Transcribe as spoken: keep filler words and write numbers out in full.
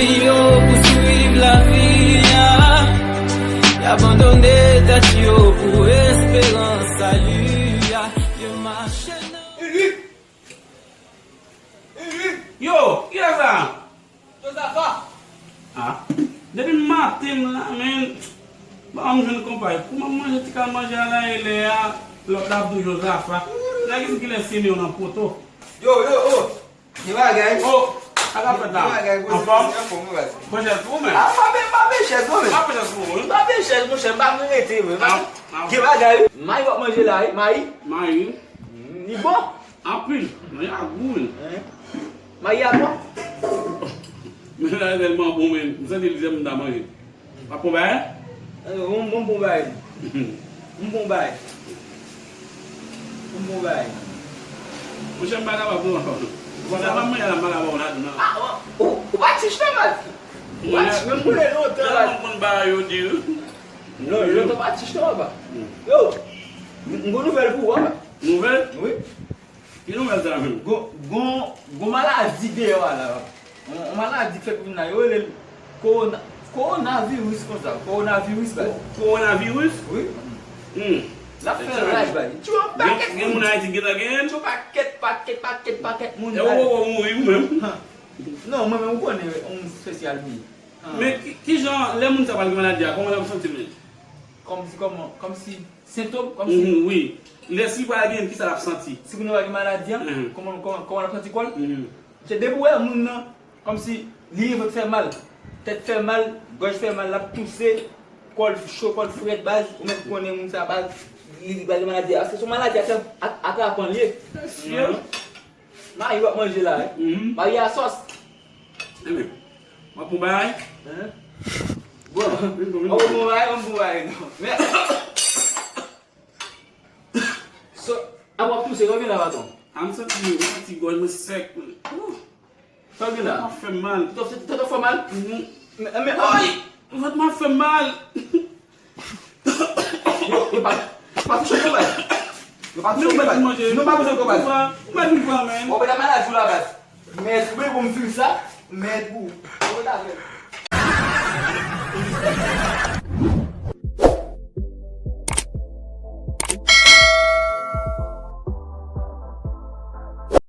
Yo pou swiv lavi a, y abandone tèt yo pou esperans sali a. Yo mache nan Yo, kilè sa? Jozafa. Ah, depi maten m la, men, m pa janm jwenn konpay. Kouman manje ti kal manje a la e lè a, lòt la ap di Jozafa. Nèg di kilè Simeon nan poto. Yo, yo, oh. Ki bagay? Oh, sa k ap fèt la? Ki bagay? Anfòm? Anfòm, wi, baz. Pran chèz pou ou, men. Ah, m pa pran chèz non, men. Pa pran chèz pou ou, wi. M pa pran chèz, monchè, m pa pran rete, wi. Ah, ah. Ki bagay? Mayi w ap manje la, wi, mayi. Mayi. Mm, li bon. Anpil. Mayi a gou, men. Hein? Mayi a bon? Men la tèlman bon, men. M santi li se m ta manje. Pa bon bagay? Eh, yon bon, bon bagay. Yon bon bagay. Yon bon bagay. Monchè, m pa kapab non. Ou pa kapab? Sa pa mwen la, m pa kapab la, non. Ah, ou, ou, ou pa tich non, baz. Ou pa tich, men m konnen lontan, baz. Tèlman konn bagay yo di, wi. Non, lontan pa tich non, papa. Hmm. Yo, m, m gon nouvèl pou ou, papa. Nouvèl? Wi. Ki nouvèl sa menm? Gon, gon, gon maladi deyò a la. Yon, yon maladi k fèk vin la, yo rele l kowona, kowonaviris konsa. Kowonaviris, baz. Ko-, kowonaviris? Wi. Hmm. L ap fè raj, baz. Tchou, yon pakèt moun. Gen, gen moun Ayiti ki gentan genyen l? Tchou, pakèt, pakèt, pakèt, pakèt moun, baz. E ou poko mouri ou menm? Ha. Non, mwen menm, ou konnen, yon espesyal m ye. Ah. Men ki, ki jan, lè moun sa pral gen maladi a, kòman l ap santi l menm? Kòmsi, kòman, kòmsi Sentòm, kòmsi. Mhm, wi. Lè si pral gen, kisa l ap santi? Si moun nan pa gen maladi an, mhm, kòman, kòman, kòman l ap santi kò l? Mhm. Se depi w wè moun nan, kòmsi li vant fè mal, tèt fè mal, gòj fè mal, l ap touse, kò l cho, kò l frèt, baz, ou mèt konnen moun sa, baz, li, li pa gen maladi a. Paske se yon maladi a, a, atrapan l ye. Mesye. Mhm. Mayi w ap manje la, wi. Mhm. Mayi a sòs. Ebyen, w ap pran bagay? Hein? Bon, w ap pran bagay, w ap pran bagay, non. Men, so, a w ap touse, sa w gen la, patwon? A m santi, m santi gòj mwen sèk. Ouh. Sa w gen la? Vant mwen ap fè m mal. Tèt w fè mal? Mhm. Men, men, ay! Vant mwen ap fè m mal. Yo, yo pa, pa touche nou, baz. Yo pa touche nou, baz. Nou pa bezwen kò, baz. Ou pa vin pran, men. Ou pa maladi la, baz. Mèd, ou bezwen pou m fil sa? Mèd pou ou. Ou ta fè.